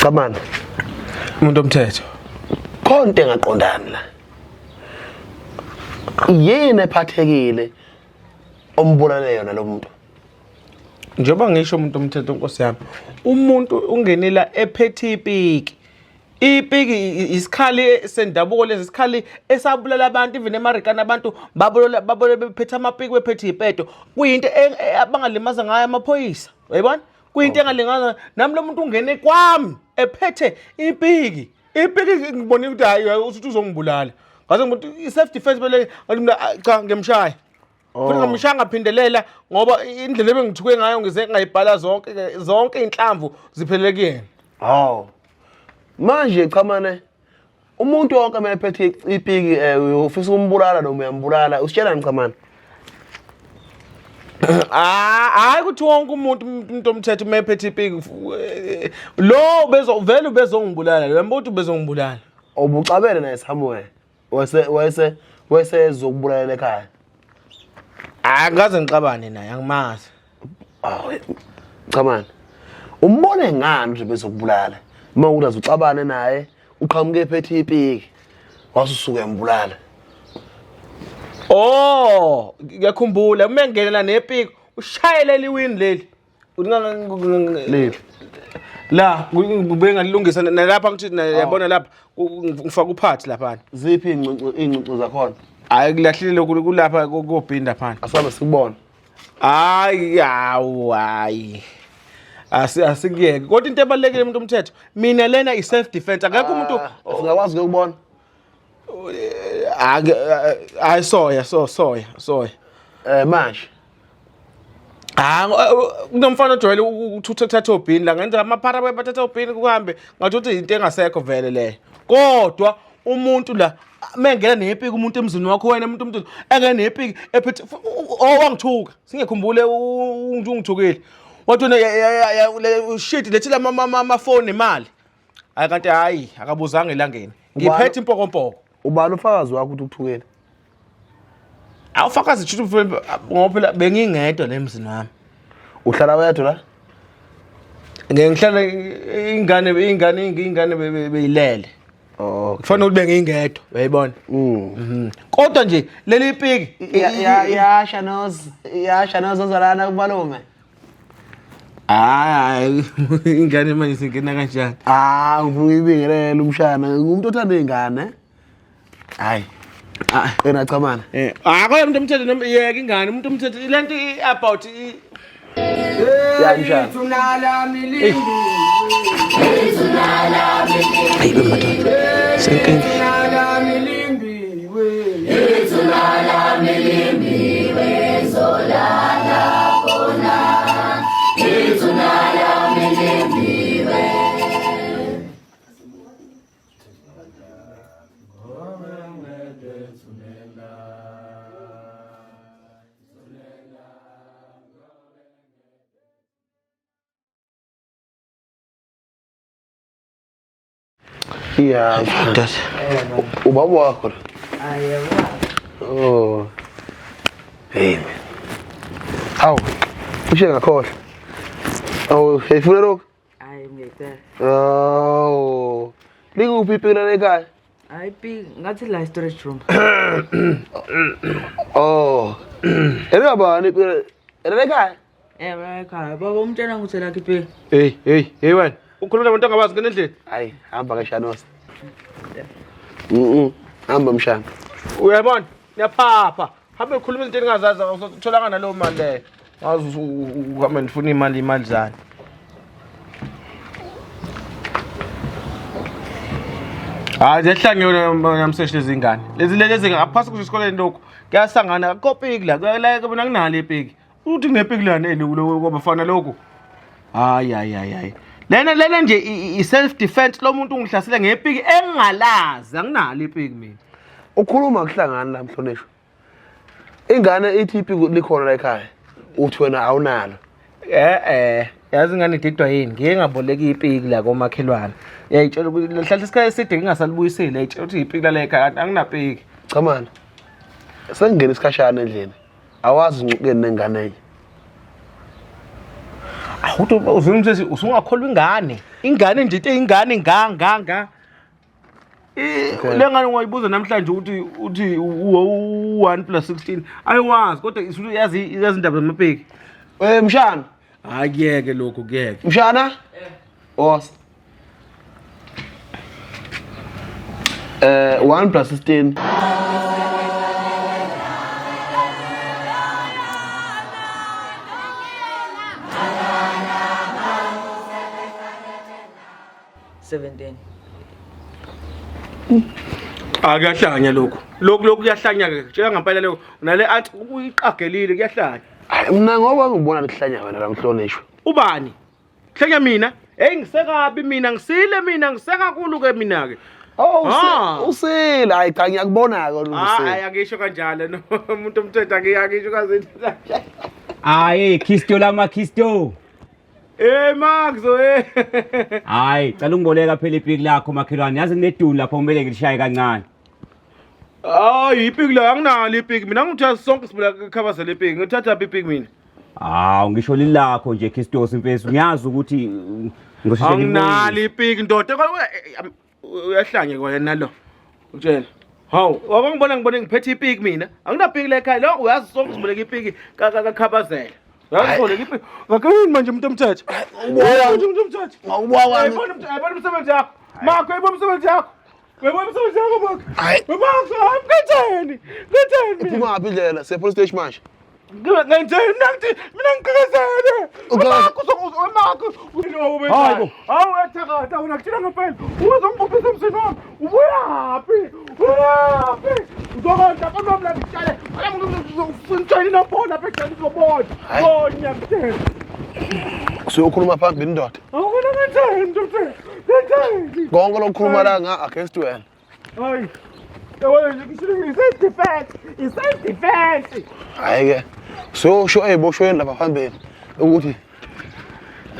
Cabana. Umuntu omthetho. Khona into engaqondani la. Yini ephathekile ombulale yona lo muntu? Njengoba ngisho umuntu omthetho nkosi yami, umuntu ungenela ephethe ipiki. Ipiki isikhali sendabuko lesi isikhali esabulala abantu even eMarikana abantu babulala babulala bephethe amapiki bephethe ipeto. Kuyinto abangalimaza ngayo amaphoyisa. Uyayibona? Kuyinto engalingana nami lo muntu ungene kwami ephethe ipiki. Ipiki ngibonile ukuthi hayi uthi uzongibulala. Ngaze ngithi i-self defense bele ngathi mina ah, cha ngiyamshaya. Futhi ngamshaya ngaphindelela ngoba indlela ebengithuke ngayo ngize ngayibhala zonke zonke inhlamvu ziphelele kuyena. Hawu. Manje Chamane umuntu wonke uma ephethe ipiki ufisa ukumbulala noma uyambulala usitshelani Chamane? Ah, hayi ukuthi wonke umuntu umuntu omthetho uma ephethe ipiki lo bezo vele ubezongibulala lo mbuthi ubezongibulala. Ubuxabene naye somewhere. Wese wese wese ezokubulalela ekhaya. Hayi ngikaze ngixabane naye angimazi. Awu, Chamane. Umbone ngani nje bezokubulala? Uma ukuthi uxabane naye uqhamuke ephethe ipiki. Wasusuka embulala. Oh, ngiyakhumbula uma engenela nepiki ushayele liwini leli. Leli. La ngibuye ngalilungisa nalapha ngithi yabona lapha ngifaka uphathi lapha. Ziphi ingcucu ingcucu zakhona? Hayi kulahlile lokhu kulapha kobhinda phana. Asabe sikubona. Hayi hawu hayi. Asi asikuyeke. Kodwa into ebalekile umuntu umthetho, mina lena i self defense. Akekho umuntu Ah, singakwazi ukubona. Hayi soya so soya soya. Manje. Ah kunomfana ojwayele ukuthutha thatha obhini la ngenza amaphara bathatha obhini kuhambe ngathi uthi into engasekho vele leyo. Kodwa umuntu la mengena nepiki umuntu emzini wakho wena umuntu umuntu engena nepiki ephethe oh wangithuka singekhumbule umuntu ungithukile wathi wena shit lethile amafoni nemali hayi kanti hayi akabuzanga elangeni ngiphethe impokompoko. Ubani ufakazi wakho ukuthi ukuthukile? Awufakazi shuthi ngoba phela bengingedwa la emzini wami. Uhlala wedwa la? Ngeke ngihlale ingane ingane ingane beyilele. Oh. Kufanele ukuthi bengingedwa, uyayibona? Kodwa nje leli piki Yasha noz, yasha noz ozalana kubalume. Hayi ingane manje singena kanjani? Ah, ngifuna uyibingelele umshana. Ngumuntu othanda ingane. Hayi. Ah. Qina Chamane. Akho umuntu omthetho noma yeka ingane umuntu omthetho lento about Ya mshana. Hayi madoda. Senkinga. Ya. Madoda. Ubaba wakho lo. Oh. Hey. Hawu. Ushe ngakhohlwa. Awu, uyayifuna lokho? Hayi ngiyacela. Oh. Likuphi ipiki lana ekhaya? Hayi pi ngathi la storage room. Oh. Elingabani ipiki ekhaya? Eh ekhaya baba umtshela ukuthi lakhe ipiki. Hey hey hey wena. Ukhuluma nabantu ongabazi ngene endlini. Hayi, hamba ke Shanosi. Hamba mshana. Uyabona? Niyaphapha. Hambe ukhuluma izinto engingazazi awutholanga naleyo mali leyo. Ngazi uhambe ndifuna imali imali zani. Hayi zehlangiwe namseshi lezi ngane. Lezi lezi ngaphasi kusho esikoleni lokhu. Kuyasangana akukho la. La mina nginalo ipiki. Uthi kunepiki lana eli kwabafana lokhu. Hayi hayi hayi hayi. Lena lena nje i self defense lo muntu ungihlasele ngepiki engingalazi anginalo ipiki mina. Ukhuluma kuhlangana la mhlonishwa. Ingane ithi ipiki likhona la ekhaya. Uthi wena awunalo. Eh yazi ingane ididwa yini? Ngike ngaboleka ipiki la komakhelwane. Yayitshela ukuthi lihlala isikhathi eside ngingasalibuyisile, yayitshela ukuthi ipiki lale ekhaya kanti anginapiki. Cha mani. Sengingena isikhashana endlini. Awazi uncukeni nengane enye. Awuthi uzwile umthetho usungakholwa ingane. Ingane nje into ingane nga nga nga. Le ngane ungayibuza namhlanje ukuthi uthi u-1 plus 16 ayiwazi kodwa isuyazi iyazi indaba zamapeki. Eh mshana. Hayi kuyeke lokhu kuyeke. Mshana? Os. Eh 1 plus 16. 17. Ah kuyahlanya lokhu. Lokhu lokhu kuyahlanya ke. Tshela ngempela lokho. Nale athi uyiqagelile kuyahlanya. Hayi mina ngoba ngibona lihlanya wena la mhlonishwa. Ubani? Hlanya mina? Hey ngisekabi mina ngisile mina ngisekakhulu ke mina ke. Oh Ah. usile hayi cha ngiyakubona ke usile. Hayi akisho kanjalo no umuntu omthetho akisho kazinto. Hayi Khisto lama Khisto. Eh Max eh. Hayi cela ungiboleka phela ipiki lakho makhelwane. Yazi ngineduni lapho kumele ngilishaye kancane. Hayi ipiki la anginalo ipiki mina ngithatha sonke sibula khabazela ipiki ngithatha phi ipiki mina. Hawu ngisho lilakho nje Khisto mfethu. Ngiyazi ukuthi ngizosheshe Anginalo ngibuyise. ipiki ndoda uyahlanya kwena nalo. Utshela. Hawu, wakangibona ngibone ngiphethe ipiki mina. Anginapiki la ekhaya. Lo uyazi sonke siboleka ipiki kakhabazela. Uyazi ipiki. Ngakuyini manje umuntu omthetho? Manje umuntu omthetho. Ngawubona kwami. Ayibona umsebenzi yakho. Makho ayibona umsebenzi yakho. Uyabona umsebenzi yakho Makho. Hayi. Makho, hayi ngenzeni? Ngenzeni mina? Iphuma ngaphi indlela? Siya police station manje. Ngenzeni mina ngithi mina ngiqikezele. Uqhekeze- Makho Makho. Hayi bo. Hawu uyathakatha wena kutshela ngempela. Uzongibopisa emzini wami. Ubuyaphi? Ubuyaphi? Uzokondla abantu bami la ngitshale. Ngitshale inombolo lapha ekhaya uzobona. Hayi. Bonya mthetho. Siyokhuluma phambili ndoda. Awubona ngenzeni mthetho? Ngenzeni? Konke lokukhuluma la nga against wena. Hayi. Yabona nje kusho i-self defense. I-self defense. Hayi ke. Siyosho eziboshweni lapha phambili ukuthi